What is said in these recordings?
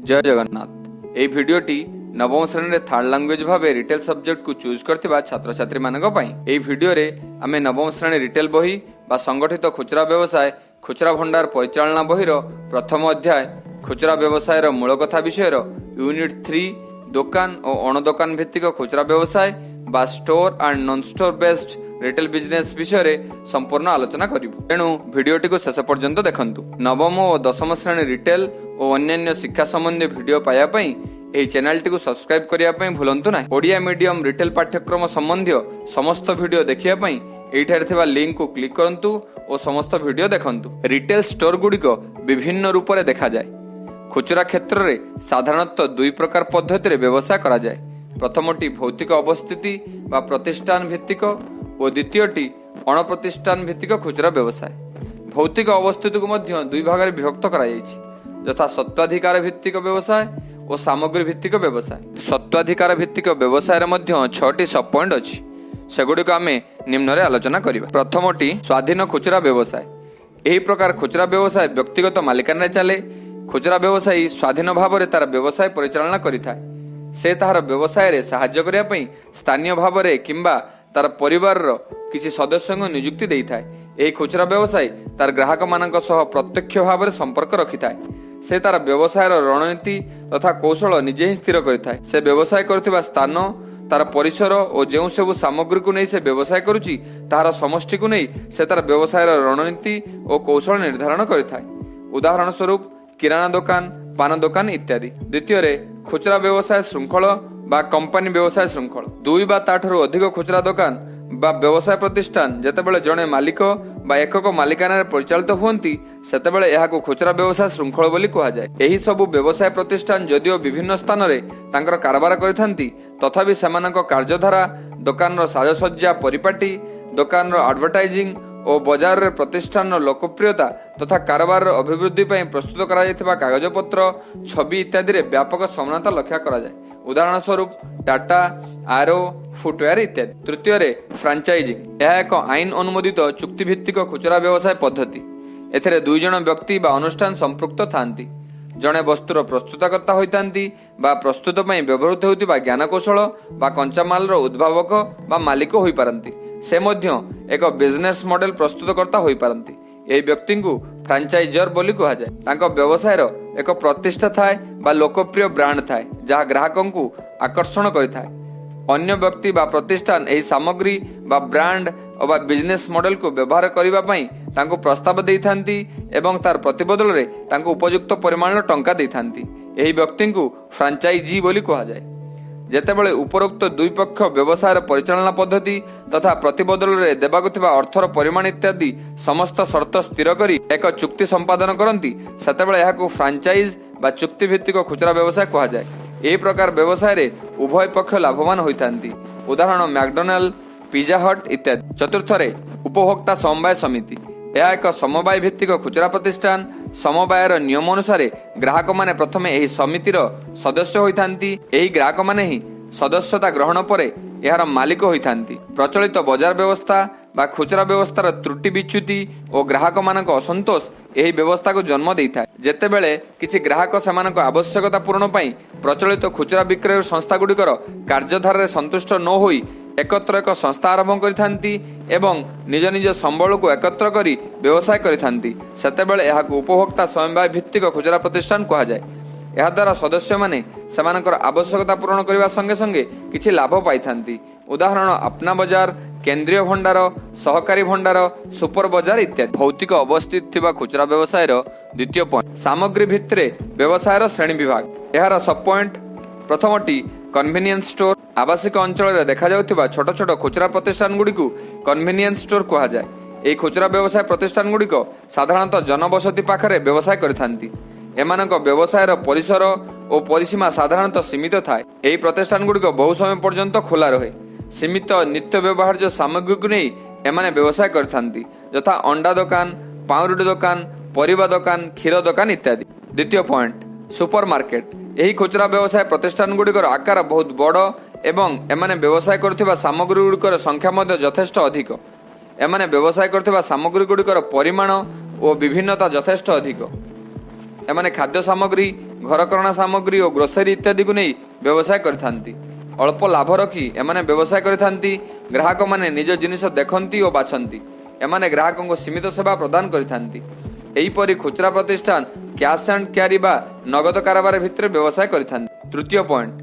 ଜୟ ଜଗନ୍ନାଥ। ଏହି ଭିଡ଼ିଓଟି ନବମ ଶ୍ରେଣୀରେ ଥାର୍ଡ ଲାଙ୍ଗୁଏଜ ଭାବେ ରିଟେଲ ସବଜେକ୍ଟକୁ ଚୁଜ୍ କରିଥିବା ଛାତ୍ରଛାତ୍ରୀମାନଙ୍କ ପାଇଁ। ଏହି ଭିଡ଼ିଓରେ ଆମେ ନବମ ଶ୍ରେଣୀ ରିଟେଲ ବହି ବା ସଂଗଠିତ ଖୁଚୁରା ବ୍ୟବସାୟ, ଖୁଚୁରା ଭଣ୍ଡାର ପରିଚାଳନା ବହିର ପ୍ରଥମ ଅଧ୍ୟାୟ ଖୁଚୁରା ବ୍ୟବସାୟର ମୂଳ କଥା ବିଷୟର ୟୁନିଟ୍ 3, ଦୋକାନ ଓ ଅଣଦୋକାନ ଭିତ୍ତିକ ଖୁଚୁରା ବ୍ୟବସାୟ ବା store and non store based retail business ବିଷୟରେ ସମ୍ପୂର୍ଣ୍ଣ ଆଲୋଚନା କରିବୁ। ତେଣୁ ଭିଡ଼ିଓଟିକୁ ଶେଷ ପର୍ଯ୍ୟନ୍ତ ଦେଖନ୍ତୁ। ନବମ ଓ ଦଶମ ଶ୍ରେଣୀ ରିଟେଲ ଓ ଅନ୍ୟାନ୍ୟ ଶିକ୍ଷା ସମ୍ବନ୍ଧୀୟ ଭିଡ଼ିଓ ପାଇବା ପାଇଁ ଏହି ଚ୍ୟାନେଲଟିକୁ ସବସ୍କ୍ରାଇବ କରିବା ପାଇଁ ଭୁଲନ୍ତୁ ନାହିଁ। ଓଡ଼ିଆ ମିଡିୟମ ରିଟେଲ ପାଠ୍ୟକ୍ରମ ସମ୍ବନ୍ଧୀୟ ସମସ୍ତ ଭିଡ଼ିଓ ଦେଖିବା ପାଇଁ ଏଇଠାରେ ଥିବା ଲିଙ୍କକୁ କ୍ଲିକ୍ କରନ୍ତୁ ଓ ସମସ୍ତ ଭିଡ଼ିଓ ଦେଖନ୍ତୁ। ରିଟେଲ ଷ୍ଟୋର ଗୁଡ଼ିକ ବିଭିନ୍ନ ରୂପରେ ଦେଖାଯାଏ। ଖୁଚୁରା କ୍ଷେତ୍ରରେ ସାଧାରଣତଃ ଦୁଇ ପ୍ରକାର ପଦ୍ଧତିରେ ବ୍ୟବସାୟ କରାଯାଏ। ପ୍ରଥମଟି ଭୌତିକ ଅବସ୍ଥିତି ବା ପ୍ରତିଷ୍ଠାନ ଭିତ୍ତିକ ଓ ଦ୍ୱିତୀୟଟି ଅଣପ୍ରତିଷ୍ଠାନ ଭିତ୍ତିକ ଖୁଚୁରା ବ୍ୟବସାୟ। ଭୌତିକ ଅବସ୍ଥିତିକୁ ମଧ୍ୟ ଦୁଇ ଭାଗରେ ବିଭକ୍ତ କରାଯାଇଛି, ଯଥା ସତ୍ତ୍ୱାଧିକାର ଭିତ୍ତିକ ବ୍ୟବସାୟ ଓ ସାମଗ୍ରୀ ଭିତ୍ତିକ ବ୍ୟବସାୟ। ସତ୍ତ୍ୱାଧିକାର ଭିତ୍ତିକ ବ୍ୟବସାୟରେ ମଧ୍ୟ ଛଅଟି ସବ୍ ପଏଣ୍ଟ ଅଛି। ସେଗୁଡ଼ିକ ଆମେ ନିମ୍ନରେ ଆଲୋଚନା କରିବା। ପ୍ରଥମଟି ସ୍ୱାଧୀନ ଖୁଚୁରା ବ୍ୟବସାୟ। ଏହି ପ୍ରକାର ଖୁଚୁରା ବ୍ୟବସାୟ ବ୍ୟକ୍ତିଗତ ମାଲିକାନାରେ ଚାଲେ। ଖୁଚୁରା ବ୍ୟବସାୟୀ ସ୍ୱାଧୀନ ଭାବରେ ତାର ବ୍ୟବସାୟ ପରିଚାଳନା କରିଥାଏ। ସେ ତାହାର ବ୍ୟବସାୟରେ ସାହାଯ୍ୟ କରିବା ପାଇଁ ସ୍ଥାନୀୟ ଭାବରେ କିମ୍ବା ତାର ପରିବାରର କିଛି ସଦସ୍ୟଙ୍କୁ ନିଯୁକ୍ତି ଦେଇଥାଏ। ଏହି ଖୁଚୁରା ବ୍ୟବସାୟୀ ତାର ଗ୍ରାହକମାନଙ୍କ ସହ ପ୍ରତ୍ୟକ୍ଷ ଭାବରେ ସମ୍ପର୍କ ରଖିଥାଏ। ସେ ତାର ବ୍ୟବସାୟର ରଣନୀତି ତଥା କୌଶଳ ନିଜେ ହିଁ ସ୍ଥିର କରିଥାଏ। ସେ ବ୍ୟବସାୟ କରୁଥିବା ସ୍ଥାନ, ତାର ପରିସର ଓ ଯେଉଁ ସବୁ ସାମଗ୍ରୀକୁ ନେଇ ସେ ବ୍ୟବସାୟ କରୁଛି, ତାହାର ସମଷ୍ଟିକୁ ନେଇ ସେ ତାର ବ୍ୟବସାୟର ରଣନୀତି ଓ କୌଶଳ ନିର୍ଦ୍ଧାରଣ କରିଥାଏ। ଉଦାହରଣ ସ୍ୱରୂପ କିରାଣା ଦୋକାନ, ପାନ ଦୋକାନ ଇତ୍ୟାଦି। ଦ୍ୱିତୀୟରେ ଖୁଚୁରା ବ୍ୟବସାୟ ଶୃଙ୍ଖଳ ବା କମ୍ପାନୀ ବ୍ୟବସାୟ ଶୃଙ୍ଖଳ। ଦୁଇ ବା ତାଠାରୁ ଅଧିକ ଖୁଚୁରା ଦୋକାନ ବା ବ୍ୟବସାୟ ପ୍ରତିଷ୍ଠାନ ଯେତେବେଳେ ଜଣେ ମାଲିକ ବା ଏକକ ମାଲିକାନାରେ ପରିଚାଳିତ ହୁଅନ୍ତି, ସେତେବେଳେ ଏହାକୁ ଖୁଚୁରା ବ୍ୟବସାୟ ଶୃଙ୍ଖଳ ବୋଲି କୁହାଯାଏ। ଏହି ସବୁ ବ୍ୟବସାୟ ପ୍ରତିଷ୍ଠାନ ଯଦିଓ ବିଭିନ୍ନ ସ୍ଥାନରେ ତାଙ୍କର କାରବାର କରିଥାନ୍ତି, ତଥାପି ସେମାନଙ୍କ କାର୍ଯ୍ୟଧାରା, ଦୋକାନର ସାଜସଜ୍ଜା ପରିପାଟୀ, ଦୋକାନର ଆଡଭର୍ଟାଇଜିଂ ଓ ବଜାରରେ ପ୍ରତିଷ୍ଠାନର ଲୋକପ୍ରିୟତା ତଥା କାରବାରର ଅଭିବୃଦ୍ଧି ପାଇଁ ପ୍ରସ୍ତୁତ କରାଯାଇଥିବା କାଗଜପତ୍ର, ଛବି ଇତ୍ୟାଦିରେ ବ୍ୟାପକ ସମାନତା ଲକ୍ଷ୍ୟ କରାଯାଏ। ଉଦାହରଣ ସ୍ୱରୂପ ଟାଟା, ଆରୋ ଫୁଟୱେୟାର ଇତ୍ୟାଦି। ତୃତୀୟରେ ଫ୍ରାଞ୍ଚାଇଜିଂ। ଏହା ଏକ ଆଇନ ଅନୁମୋଦିତ ଚୁକ୍ତିଭିତ୍ତିକ ଖୁଚୁରା ବ୍ୟବସାୟ ପଦ୍ଧତି। ଏଥିରେ ଦୁଇ ଜଣ ବ୍ୟକ୍ତି ବା ଅନୁଷ୍ଠାନ ସମ୍ପୃକ୍ତ ଥାନ୍ତି। ଜଣେ ବସ୍ତୁର ପ୍ରସ୍ତୁତକର୍ତ୍ତା ହୋଇଥାନ୍ତି ବା ପ୍ରସ୍ତୁତ ପାଇଁ ବ୍ୟବହୃତ ହେଉଥିବା ଜ୍ଞାନକୌଶଳ ବା କଞ୍ଚାମାଲର ଉଦ୍ଭାବକ ବା ମାଲିକ ହୋଇପାରନ୍ତି। ସେ ମଧ୍ୟ ଏକ ବିଜନେସ୍ ମଡେଲ ପ୍ରସ୍ତୁତକର୍ତ୍ତା ହୋଇପାରନ୍ତି। ଏହି ବ୍ୟକ୍ତିଙ୍କୁ ଫ୍ରାଞ୍ଚାଇଜର ବୋଲି କୁହାଯାଏ। ତାଙ୍କ ବ୍ୟବସାୟର ଏକ ପ୍ରତିଷ୍ଠା ଥାଏ ବା ଲୋକପ୍ରିୟ ବ୍ରାଣ୍ଡ ଥାଏ, ଯାହା ଗ୍ରାହକଙ୍କୁ ଆକର୍ଷଣ କରିଥାଏ। ଅନ୍ୟ ବ୍ୟକ୍ତି ବା ପ୍ରତିଷ୍ଠାନ ଏହି ସାମଗ୍ରୀ ବା ବ୍ରାଣ୍ଡ ଅବା ବିଜନେସ୍ ମଡେଲକୁ ବ୍ୟବହାର କରିବା ପାଇଁ ତାଙ୍କୁ ପ୍ରସ୍ତାବ ଦେଇଥାନ୍ତି ଏବଂ ତାର ପ୍ରତିବଦଳରେ ତାଙ୍କୁ ଉପଯୁକ୍ତ ପରିମାଣର ଟଙ୍କା ଦେଇଥାନ୍ତି। ଏହି ବ୍ୟକ୍ତିଙ୍କୁ ଫ୍ରାଞ୍ଚାଇଜି ବୋଲି କୁହାଯାଏ। ଯେତେବେଳେ ଉପରୋକ୍ତ ଦୁଇ ପକ୍ଷ ବ୍ୟବସାୟର ପରିଚାଳନା ପଦ୍ଧତି ତଥା ପ୍ରତିବଦଳରେ ଦେବାକୁ ଥିବା ଅର୍ଥର ପରିମାଣ ଇତ୍ୟାଦି ସମସ୍ତ ସର୍ତ୍ତ ସ୍ଥିର କରି ଏକ ଚୁକ୍ତି ସମ୍ପାଦନ କରନ୍ତି, ସେତେବେଳେ ଏହାକୁ ଫ୍ରାଞ୍ଚାଇଜ ବା ଚୁକ୍ତିଭିତ୍ତିକ ଖୁଚୁରା ବ୍ୟବସାୟ କୁହାଯାଏ। ଏହି ପ୍ରକାର ବ୍ୟବସାୟରେ ଉଭୟ ପକ୍ଷ ଲାଭବାନ ହୋଇଥାନ୍ତି। ଉଦାହରଣ ମ୍ୟାକଡୋନାଲ୍ଡ, ପିଜା ହଟ୍ ଇତ୍ୟାଦି। ଚତୁର୍ଥରେ ଉପଭୋକ୍ତା ସମବାୟ ସମିତି। ଏହା ଏକ ସମବାୟ ଭିତ୍ତିକ ଖୁଚୁରା ପ୍ରତିଷ୍ଠାନ। ସମବାୟର ନିୟମ ଅନୁସାରେ ଗ୍ରାହକମାନେ ପ୍ରଥମେ ଏହି ସମିତିର ସଦସ୍ୟ ହୋଇଥାନ୍ତି। ଏହି ଗ୍ରାହକମାନେ ହିଁ ସଦସ୍ୟତା ଗ୍ରହଣ ପରେ ଏହାର ମାଲିକ ହୋଇଥାନ୍ତି। ପ୍ରଚଳିତ ବଜାର ବ୍ୟବସ୍ଥା ବା ଖୁଚୁରା ବ୍ୟବସ୍ଥାର ତ୍ରୁଟି ବିଚ୍ୟୁତି ଓ ଗ୍ରାହକମାନଙ୍କ ଅସନ୍ତୋଷ ଏହି ବ୍ୟବସ୍ଥାକୁ ଜନ୍ମ ଦେଇଥାଏ। ଯେତେବେଳେ କିଛି ଗ୍ରାହକ ସେମାନଙ୍କ ଆବଶ୍ୟକତା ପୂରଣ ପାଇଁ ପ୍ରଚଳିତ ଖୁଚୁରା ବିକ୍ରୟ ସଂସ୍ଥାଗୁଡ଼ିକର କାର୍ଯ୍ୟଧାରାରେ ସନ୍ତୁଷ୍ଟ ନ ହୋଇ ଏକତ୍ର ଏକ ସଂସ୍ଥା ଆରମ୍ଭ କରିଥାନ୍ତି ଏବଂ ନିଜ ନିଜ ସମ୍ବଳକୁ ଏକତ୍ର କରି ବ୍ୟବସାୟ କରିଥାନ୍ତି, ସେତେବେଳେ ଏହାକୁ ଉପଭୋକ୍ତା ସମବାୟ ଭିତ୍ତିକ ଖୁଚୁରା ପ୍ରତିଷ୍ଠାନ କୁହାଯାଏ। ଏହାଦ୍ୱାରା ସଦସ୍ୟମାନେ ସେମାନଙ୍କର ଆବଶ୍ୟକତା ପୂରଣ କରିବା ସଙ୍ଗେ ସଙ୍ଗେ କିଛି ଲାଭ ପାଇଥାନ୍ତି। ଉଦାହରଣ ଆପନା ବଜାର, କେନ୍ଦ୍ରୀୟ ଭଣ୍ଡାର, ସହକାରୀ ଭଣ୍ଡାର, ସୁପର ବଜାର ଇତ୍ୟାଦି। ଭୌତିକ ଅବସ୍ଥିତି ଥିବା ଖୁଚୁରା ବ୍ୟବସାୟର ଦ୍ୱିତୀୟ ପଏଣ୍ଟ, ସାମଗ୍ରୀ ଭିତ୍ତିରେ ବ୍ୟବସାୟର ଶ୍ରେଣୀ ବିଭାଗ। ଏହାର ସବ୍ ପଏଣ୍ଟ ପ୍ରଥମଟି କନଭିନିଏନ୍ସ ଷ୍ଟୋର। ଆବାସିକ ଅଞ୍ଚଳରେ ଦେଖାଯାଉଥିବା ଛୋଟ ଛୋଟ ଖୁଚୁରା ପ୍ରତିଷ୍ଠାନ ଗୁଡ଼ିକୁ କନଭିନିଏନ୍ସ ଷ୍ଟୋର କୁହାଯାଏ। ଏହି ଖୁଚୁରା ବ୍ୟବସାୟ ପ୍ରତିଷ୍ଠାନ ଗୁଡ଼ିକ ସାଧାରଣତଃ ଜନବସତି ପାଖରେ ବ୍ୟବସାୟ କରିଥାନ୍ତି। ଏମାନଙ୍କ ବ୍ୟବସାୟର ପରିସର ଓ ପରିସୀମା ସାଧାରଣତଃ ସୀମିତ ଥାଏ। ଏହି ପ୍ରତିଷ୍ଠାନ ଗୁଡ଼ିକ ବହୁ ସମୟ ପର୍ଯ୍ୟନ୍ତ ଖୋଲା ରହେ। ସୀମିତ ନିତ୍ୟ ବ୍ୟବହାର୍ଯ୍ୟ ସାମଗ୍ରୀକୁ ନେଇ ଏମାନେ ବ୍ୟବସାୟ କରିଥାନ୍ତି, ଯଥା ଅଣ୍ଡା ଦୋକାନ, ପାଉଁରୁଟି ଦୋକାନ, ପରିବା ଦୋକାନ, କ୍ଷୀର ଦୋକାନ ଇତ୍ୟାଦି। ଦ୍ୱିତୀୟ ପଏଣ୍ଟ ସୁପର ମାର୍କେଟ। ଏହି ଖୁଚୁରା ବ୍ୟବସାୟ ପ୍ରତିଷ୍ଠାନ ଗୁଡ଼ିକର ଆକାର ବହୁତ ବଡ଼ ଏବଂ ଏମାନେ ବ୍ୟବସାୟ କରୁଥିବା ସାମଗ୍ରୀ ଗୁଡ଼ିକର ସଂଖ୍ୟା ମଧ୍ୟ ଯଥେଷ୍ଟ ଅଧିକ। ଏମାନେ ବ୍ୟବସାୟ କରୁଥିବା ସାମଗ୍ରୀ ଗୁଡ଼ିକର ପରିମାଣ ଓ ବିଭିନ୍ନତା ଯଥେଷ୍ଟ ଅଧିକ। ଏମାନେ ଖାଦ୍ୟ ସାମଗ୍ରୀ, ଘରକରଣା ସାମଗ୍ରୀ ଓ ଗ୍ରୋସରୀ ଇତ୍ୟାଦିକୁ ନେଇ ବ୍ୟବସାୟ କରିଥାନ୍ତି। ଅଳ୍ପ ଲାଭ ରଖି ଏମାନେ ବ୍ୟବସାୟ କରିଥାନ୍ତି। ଗ୍ରାହକମାନେ ନିଜ ଜିନିଷ ଦେଖନ୍ତି ଓ ବାଛନ୍ତି। ଏମାନେ ଗ୍ରାହକଙ୍କୁ ସୀମିତ ସେବା ପ୍ରଦାନ କରିଥାନ୍ତି। ଏହିପରି ଖୁଚୁରା ପ୍ରତିଷ୍ଠାନ କ୍ୟାସ୍ ଆଣ୍ଡ କ୍ୟାରି ବା ନଗଦ କାରବାର ଭିତରେ ବ୍ୟବସାୟ କରିଥାନ୍ତି। ତୃତୀୟ ପଏଣ୍ଟ,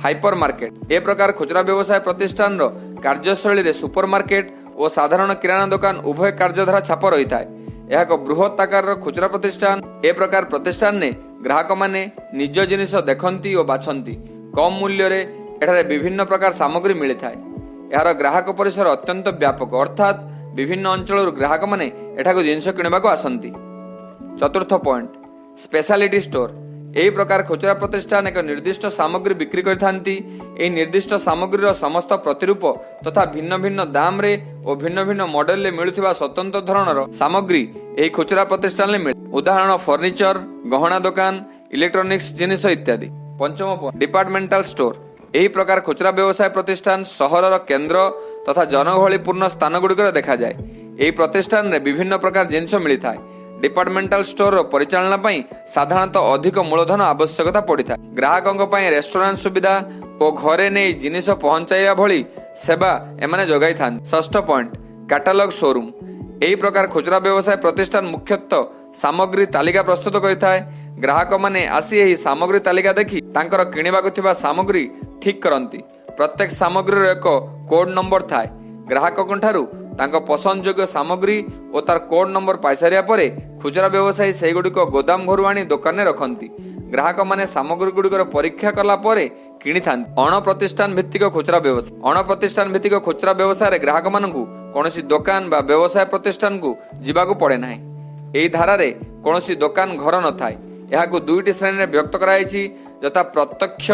ହାଇପର ମାର୍କେଟ। ଏ ପ୍ରକାର ଖୁଚୁରା ବ୍ୟବସାୟ ପ୍ରତିଷ୍ଠାନର କାର୍ଯ୍ୟଶୈଳୀରେ ସୁପର ମାର୍କେଟ ଓ ସାଧାରଣ କିରାଣା ଦୋକାନ ଉଭୟ କାର୍ଯ୍ୟଧାରା ଛାପ ରହିଥାଏ। ଏହା ଏକ ବୃହତ୍ ଆକାରର ଖୁଚୁରା ପ୍ରତିଷ୍ଠାନ। ଏ ପ୍ରକାର ପ୍ରତିଷ୍ଠାନରେ ଗ୍ରାହକମାନେ ନିଜ ଜିନିଷ ଦେଖନ୍ତି ଓ ବାଛନ୍ତି। କମ୍ ମୂଲ୍ୟରେ ଏଠାରେ ବିଭିନ୍ନ ପ୍ରକାର ସାମଗ୍ରୀ ମିଳିଥାଏ। ଏହାର ଗ୍ରାହକ ପରିସର ଅତ୍ୟନ୍ତ ବ୍ୟାପକ, ଅର୍ଥାତ୍ ବିଭିନ୍ନ ଅଞ୍ଚଳରୁ ଗ୍ରାହକମାନେ ଏଠାକୁ ଜିନିଷ କିଣିବାକୁ ଆସନ୍ତି। ଚତୁର୍ଥ ପଏଣ୍ଟ, ସ୍ପେଶାଲିଟି ଷ୍ଟୋର। ଏହି ପ୍ରକାର ଖୁଚୁରା ପ୍ରତିଷ୍ଠାନ ଏକ ନିର୍ଦ୍ଦିଷ୍ଟ ସାମଗ୍ରୀ ବିକ୍ରି କରିଥାନ୍ତି। ଏହି ନିର୍ଦ୍ଦିଷ୍ଟ ସାମଗ୍ରୀର ସମସ୍ତ ପ୍ରତିରୂପ ତଥା ଭିନ୍ନ ଭିନ୍ନ ଦାମରେ ଓ ଭିନ୍ନ ଭିନ୍ନ ମଡେଲରେ ମିଳୁଥିବା ସ୍ୱତନ୍ତ୍ର ଧରଣର ସାମଗ୍ରୀ ଏହି ଖୁଚୁରା ପ୍ରତିଷ୍ଠାନରେ ମିଳେ। ଉଦାହରଣ, ଫର୍ଣ୍ଣିଚର, ଗହଣା ଦୋକାନ, ଇଲେକ୍ଟ୍ରୋନିକ୍ସ ଜିନିଷ ଇତ୍ୟାଦି। ପଞ୍ଚମ, ଡିପାର୍ଟମେଣ୍ଟାଲ ଷ୍ଟୋର। ଏହି ପ୍ରକାର ଖୁଚୁରା ବ୍ୟବସାୟ ପ୍ରତିଷ୍ଠାନ ସହରର କେନ୍ଦ୍ର ତଥା ଜନଗହଳିପୂର୍ଣ୍ଣ ସ୍ଥାନଗୁଡ଼ିକରେ ଦେଖାଯାଏ। ଏହି ପ୍ରତିଷ୍ଠାନରେ ବିଭିନ୍ନ ପ୍ରକାର ଜିନିଷ ମିଳିଥାଏ। ଡିପାର୍ଟମେଣ୍ଟାଲ ଷ୍ଟୋରର ପରିଚାଳନା ପାଇଁ ସାଧାରଣତଃ ଅଧିକ ମୂଳଧନ ଆବଶ୍ୟକତା ପଡ଼ିଥାଏ। ଗ୍ରାହକଙ୍କ ପାଇଁ ରେଷ୍ଟୁରାଣ୍ଟ ସୁବିଧା ଓ ଘରେ ନେଇ ଜିନିଷ ପହଞ୍ଚାଇବା ଭଳି ସେବା ଏମାନେ ଯୋଗାଇଥାନ୍ତି। ଷଷ୍ଠ ପଏଣ୍ଟ, କାଟାଲଗ ସୋରୁମ। ଏହି ପ୍ରକାର ଖୁଚୁରା ବ୍ୟବସାୟ ପ୍ରତିଷ୍ଠାନ ମୁଖ୍ୟତଃ ସାମଗ୍ରୀ ତାଲିକା ପ୍ରସ୍ତୁତ କରିଥାଏ। ଗ୍ରାହକମାନେ ଆସି ଏହି ସାମଗ୍ରୀ ତାଲିକା ଦେଖି ତାଙ୍କର କିଣିବାକୁ ଥିବା ସାମଗ୍ରୀ ଠିକ୍ କରନ୍ତି। ପ୍ରତ୍ୟେକ ସାମଗ୍ରୀର ଏକ କୋଡ୍ ନମ୍ବର ଥାଏ। ଗ୍ରାହକଙ୍କ ଠାରୁ ତାଙ୍କ ପସନ୍ଦଯୋଗ୍ୟ ସାମଗ୍ରୀ ଓ ତାର କୋଡ୍ ନମ୍ବର ପାଇସାରିବା ପରେ ଖୁଚୁରା ବ୍ୟବସାୟୀ ସେଗୁଡ଼ିକ ଗୋଦାମ ଘରୁ ଆଣି ଦୋକାନରେ ରଖନ୍ତି। ଗ୍ରାହକମାନେ ସାମଗ୍ରୀ ଗୁଡ଼ିକର ପରୀକ୍ଷା କଲା ପରେ କିଣିଥାନ୍ତି। ଅଣପ୍ରତିଷ୍ଠାନ ଭିତ୍ତିକ ଖୁଚୁରା ବ୍ୟବସାୟ। ଅଣପ୍ରତିଷ୍ଠାନ ଭିତ୍ତିକ ଖୁଚୁରା ବ୍ୟବସାୟରେ ଗ୍ରାହକମାନଙ୍କୁ କୌଣସି ଦୋକାନ ବା ବ୍ୟବସାୟ ପ୍ରତିଷ୍ଠାନକୁ ଯିବାକୁ ପଡ଼େ ନାହିଁ। ଏହି ଧାରାରେ କୌଣସି ଦୋକାନ ଘର ନଥାଏ। ଏହାକୁ ଦୁଇଟି ଶ୍ରେଣୀରେ ବିଭକ୍ତ କରାଯାଇଛି, ଯଥା ପ୍ରତ୍ୟକ୍ଷ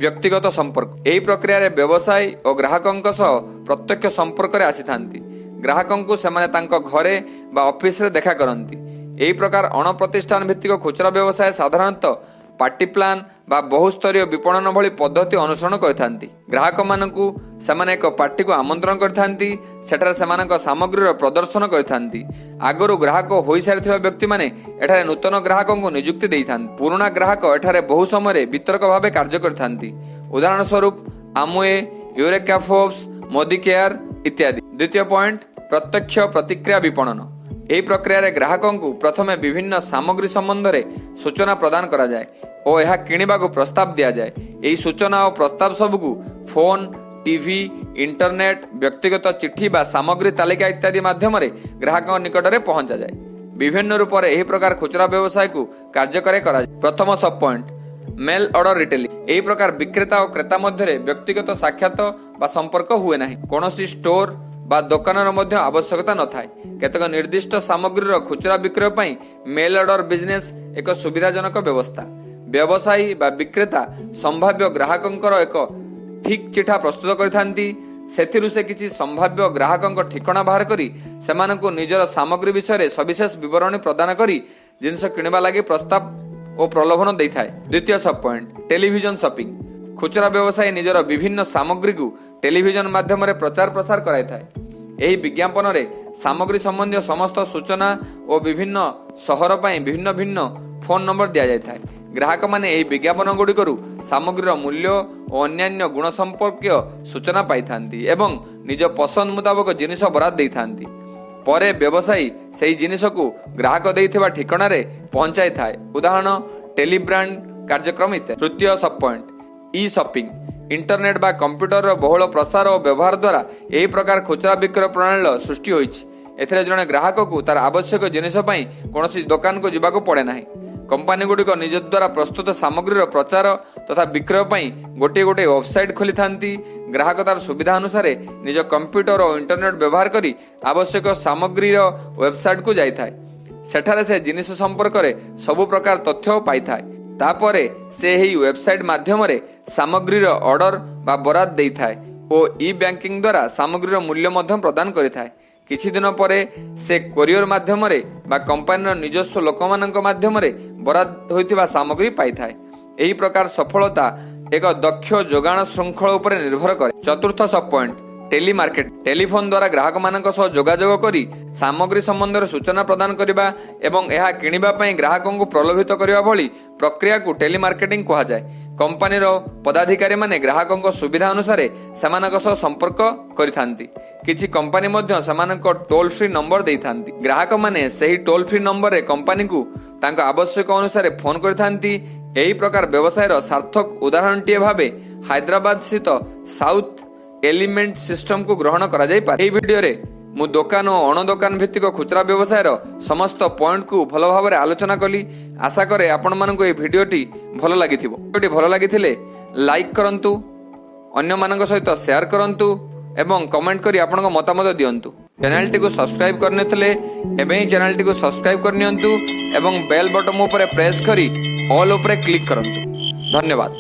ବ୍ୟକ୍ତିଗତ ସମ୍ପର୍କ। ଏହି ପ୍ରକ୍ରିୟାରେ ବ୍ୟବସାୟୀ ଓ ଗ୍ରାହକଙ୍କ ସହ ପ୍ରତ୍ୟକ୍ଷ ସମ୍ପର୍କରେ ଆସିଥାନ୍ତି। ଗ୍ରାହକଙ୍କୁ ସେମାନେ ତାଙ୍କ ଘରେ ବା ଅଫିସରେ ଦେଖା କରନ୍ତି। ଏହି ପ୍ରକାର ଅଣପ୍ରତିଷ୍ଠାନ ଭିତ୍ତିକ ଖୁଚୁରା ବ୍ୟବସାୟ ସାଧାରଣତଃ ପାର୍ଟି ପ୍ଲାନ୍ ବା ବହୁସ୍ତରୀୟ ବିପଣନ ଭଳି ପଦ୍ଧତି ଅନୁସରଣ କରିଥାନ୍ତି। ଗ୍ରାହକମାନଙ୍କୁ ସେମାନେ ଏକ ପାର୍ଟିକୁ ଆମନ୍ତ୍ରଣ କରିଥାନ୍ତି। ସେଠାରେ ସେମାନଙ୍କ ସାମଗ୍ରୀର ପ୍ରଦର୍ଶନ କରିଥାନ୍ତି। ଆଗରୁ ଗ୍ରାହକ ହୋଇସାରିଥିବା ବ୍ୟକ୍ତିମାନେ ଏଠାରେ ନୂତନ ଗ୍ରାହକଙ୍କୁ ନିଯୁକ୍ତି ଦେଇଥାନ୍ତି। ପୁରୁଣା ଗ୍ରାହକ ଏଠାରେ ବହୁ ସମୟରେ ବିତରକ ଭାବେ କାର୍ଯ୍ୟ କରିଥାନ୍ତି। ଉଦାହରଣ ସ୍ୱରୂପ Amway, Eureka Forbes, Modi care ଇତ୍ୟାଦି। ଦ୍ୱିତୀୟ ପଏଣ୍ଟ, ପ୍ରତ୍ୟକ୍ଷ ପ୍ରତିକ୍ରିୟା ବିପଣନ। ଏହି ପ୍ରକ୍ରିୟାରେ ଗ୍ରାହକଙ୍କୁ ପ୍ରଥମେ ବିଭିନ୍ନ ସାମଗ୍ରୀ ସମ୍ବନ୍ଧରେ ସୂଚନା ପ୍ରଦାନ କରାଯାଏ ଓ ଏହା କିଣିବାକୁ ପ୍ରସ୍ତାବ ଦିଆଯାଏ। ଏହି ସୂଚନା ଓ ପ୍ରସ୍ତାବ ସବୁକୁ ଫୋନ୍, ଟିଭି, ଇଣ୍ଟରନେଟ୍, ବ୍ୟକ୍ତିଗତ ଚିଠି ବା ସାମଗ୍ରୀ ତାଲିକା ଇତ୍ୟାଦି ମାଧ୍ୟମରେ ଗ୍ରାହକଙ୍କ ନିକଟରେ ପହଞ୍ଚାଯାଏ। ବିଭିନ୍ନ ରୂପରେ ଏହି ପ୍ରକାର ଖୁଚୁରା ବ୍ୟବସାୟକୁ କାର୍ଯ୍ୟକାରୀ କରାଯାଏ। ପ୍ରଥମ ସବ୍ ପଏଣ୍ଟ, ମେଲ୍ ଅର୍ଡର ରିଟେଲିଂ। ଏହି ପ୍ରକାର ବିକ୍ରେତା ଓ କ୍ରେତା ମଧ୍ୟରେ ବ୍ୟକ୍ତିଗତ ସାକ୍ଷାତ ବା ସମ୍ପର୍କ ହୁଏ ନାହିଁ। କୌଣସି ଷ୍ଟୋର ବା ଦୋକାନର ମଧ୍ୟ ଆବଶ୍ୟକତା ନଥାଏ। କେତେକ ନିର୍ଦ୍ଦିଷ୍ଟ ସାମଗ୍ରୀର ଖୁଚୁରା ବିକ୍ରୟ ପାଇଁ ମେଲ୍ ଅର୍ଡର ବିଜନେସ୍ ଏକ ସୁବିଧାଜନକ ବ୍ୟବସ୍ଥା। ବ୍ୟବସାୟୀ ବା ବିକ୍ରେତା ସମ୍ଭାବ୍ୟ ଗ୍ରାହକଙ୍କର ଏକ ଠିକ୍ ଚିଠା ପ୍ରସ୍ତୁତ କରିଥାନ୍ତି। ସେଥିରୁ ସେ କିଛି ସମ୍ଭାବ୍ୟ ଗ୍ରାହକଙ୍କ ଠିକଣା ବାହାର କରି ସେମାନଙ୍କୁ ନିଜର ସାମଗ୍ରୀ ବିଷୟରେ ସବିଶେଷ ବିବରଣୀ ପ୍ରଦାନ କରି ଜିନିଷ କିଣିବା ଲାଗି ପ୍ରସ୍ତାବ ଓ ପ୍ରଲୋଭନ ଦେଇଥାଏ। ଦ୍ୱିତୀୟ ସବ୍ ପଏଣ୍ଟ, ଟେଲିଭିଜନ ସପିଂ। ଖୁଚୁରା ବ୍ୟବସାୟୀ ନିଜର ବିଭିନ୍ନ ସାମଗ୍ରୀକୁ ଟେଲିଭିଜନ ମାଧ୍ୟମରେ ପ୍ରଚାର ପ୍ରସାର କରାଇଥାଏ। ଏହି ବିଜ୍ଞାପନରେ ସାମଗ୍ରୀ ସମ୍ବନ୍ଧୀୟ ସମସ୍ତ ସୂଚନା ଓ ବିଭିନ୍ନ ସହର ପାଇଁ ଭିନ୍ନ ଭିନ୍ନ ଫୋନ୍ ନମ୍ବର ଦିଆଯାଇଥାଏ। ଗ୍ରାହକମାନେ ଏହି ବିଜ୍ଞାପନ ଗୁଡ଼ିକରୁ ସାମଗ୍ରୀର ମୂଲ୍ୟ ଓ ଅନ୍ୟାନ୍ୟ ଗୁଣ ସମ୍ପର୍କୀୟ ସୂଚନା ପାଇଥାନ୍ତି ଏବଂ ନିଜ ପସନ୍ଦ ମୁତାବକ ଜିନିଷ ବରାଦ ଦେଇଥାନ୍ତି। ପରେ ବ୍ୟବସାୟୀ ସେହି ଜିନିଷକୁ ଗ୍ରାହକ ଦେଇଥିବା ଠିକଣାରେ ପହଞ୍ଚାଇଥାଏ। ଉଦାହରଣ, ଟେଲିବ୍ରାଣ୍ଡ କାର୍ଯ୍ୟକ୍ରମ ଇତ୍ୟାଦି। ତୃତୀୟ ସବ୍ ପଏଣ୍ଟ, ଇ ସପିଂ। ଇଣ୍ଟରନେଟ୍ ବା କମ୍ପ୍ୟୁଟରର ବହୁଳ ପ୍ରସାର ଓ ବ୍ୟବହାର ଦ୍ୱାରା ଏହି ପ୍ରକାର ଖୁଚୁରା ବିକ୍ରୟ ପ୍ରଣାଳୀର ସୃଷ୍ଟି ହୋଇଛି। ଏଥିରେ ଜଣେ ଗ୍ରାହକକୁ ତାର ଆବଶ୍ୟକ ଜିନିଷ ପାଇଁ କୌଣସି ଦୋକାନକୁ ଯିବାକୁ ପଡ଼େ ନାହିଁ। କମ୍ପାନୀଗୁଡ଼ିକ ନିଜ ଦ୍ୱାରା ପ୍ରସ୍ତୁତ ସାମଗ୍ରୀର ପ୍ରଚାର ତଥା ବିକ୍ରୟ ପାଇଁ ଗୋଟିଏ ଗୋଟିଏ ୱେବସାଇଟ୍ ଖୋଲିଥାନ୍ତି। ଗ୍ରାହକ ତାର ସୁବିଧା ଅନୁସାରେ ନିଜ କମ୍ପ୍ୟୁଟର ଓ ଇଣ୍ଟରନେଟ୍ ବ୍ୟବହାର କରି ଆବଶ୍ୟକ ସାମଗ୍ରୀର ୱେବସାଇଟ୍କୁ ଯାଇଥାଏ। ସେଠାରେ ସେ ଜିନିଷ ସମ୍ପର୍କରେ ସବୁ ପ୍ରକାର ତଥ୍ୟ ପାଇଥାଏ। ତାପରେ ସେ ଏହି ୱେବସାଇଟ୍ ମାଧ୍ୟମରେ ସାମଗ୍ରୀର ଅର୍ଡର ବା ବରାଦ ଦେଇଥାଏ ଓ ଇ ବ୍ୟାଙ୍କିଂ ଦ୍ୱାରା ସାମଗ୍ରୀର ମୂଲ୍ୟ ମଧ୍ୟ ପ୍ରଦାନ କରିଥାଏ। କିଛି ଦିନ ପରେ ସେ କୋରିଅର ମାଧ୍ୟମରେ ବା କମ୍ପାନୀର ନିଜସ୍ୱ ଲୋକମାନଙ୍କ ମାଧ୍ୟମରେ ବରାଦ ହୋଇଥିବା ସାମଗ୍ରୀ ପାଇଥାଏ। ଏହି ପ୍ରକାର ସଫଳତା ଏକ ଦକ୍ଷ ଯୋଗାଣ ଶୃଙ୍ଖଳ ଉପରେ ନିର୍ଭର କରେ। ଚତୁର୍ଥ ସବ୍ ପଏଣ୍ଟ, ଟେଲିମାର୍କେଟ। ଟେଲିଫୋନ ଦ୍ୱାରା ଗ୍ରାହକମାନଙ୍କ ସହ ଯୋଗାଯୋଗ କରି ସାମଗ୍ରୀ ସମ୍ବନ୍ଧରେ ସୂଚନା ପ୍ରଦାନ କରିବା ଏବଂ ଏହା କିଣିବା ପାଇଁ ଗ୍ରାହକଙ୍କୁ ପ୍ରଲୋଭିତ କରିବା ଭଳି ପ୍ରକ୍ରିୟାକୁ ଟେଲିମାର୍କେଟିଂ କୁହାଯାଏ। କମ୍ପାନୀର ପଦାଧିକାରୀମାନେ ଗ୍ରାହକଙ୍କ ସୁବିଧା ଅନୁସାରେ ସେମାନଙ୍କ ସହ ସମ୍ପର୍କ କରିଥାନ୍ତି। କିଛି କମ୍ପାନୀ ମଧ୍ୟ ସେମାନଙ୍କ ଟୋଲ୍ ଫ୍ରି ନମ୍ବର ଦେଇଥାନ୍ତି। ଗ୍ରାହକମାନେ ସେହି ଟୋଲ୍ ଫ୍ରି ନମ୍ବରରେ କମ୍ପାନୀକୁ ତାଙ୍କ ଆବଶ୍ୟକ ଅନୁସାରେ ଫୋନ କରିଥାନ୍ତି। ଏହି ପ୍ରକାର ବ୍ୟବସାୟର ସାର୍ଥକ ଉଦାହରଣଟିଏ ଭାବେ ହାଇଦ୍ରାବାଦ ସ୍ଥିତ ସାଉଥ ଏଲିମେଣ୍ଟ ସିଷ୍ଟମକୁ ଗ୍ରହଣ କରାଯାଇପାରେ। ଏହି ଭିଡିଓରେ ମୁଁ ଦୋକାନ ଓ ଅଣଦୋକାନ ଭିତ୍ତିକ ଖୁଚୁରା ବ୍ୟବସାୟର ସମସ୍ତ ପଏଣ୍ଟକୁ ଭଲ ଭାବରେ ଆଲୋଚନା କଲି। ଆଶା କରେ ଆପଣମାନଙ୍କୁ ଏହି ଭିଡିଓଟି ଭଲ ଲାଗିଥିବ। ଭିଡିଓଟି ଭଲ ଲାଗିଥିଲେ ଲାଇକ୍ କରନ୍ତୁ, ଅନ୍ୟମାନଙ୍କ ସହିତ ସେୟାର କରନ୍ତୁ ଏବଂ କମେଣ୍ଟ କରି ଆପଣଙ୍କ ମତାମତ ଦିଅନ୍ତୁ। ଚ୍ୟାନେଲଟିକୁ ସବସ୍କ୍ରାଇବ୍ କରିନଥିଲେ ଏବେ ହିଁ ଚ୍ୟାନେଲଟିକୁ ସବସ୍କ୍ରାଇବ୍ କରିନିଅନ୍ତୁ ଏବଂ ବେଲ୍ ବଟନ୍ ଉପରେ ପ୍ରେସ୍ କରି ଅଲ୍ ଉପରେ କ୍ଲିକ୍ କରନ୍ତୁ। ଧନ୍ୟବାଦ।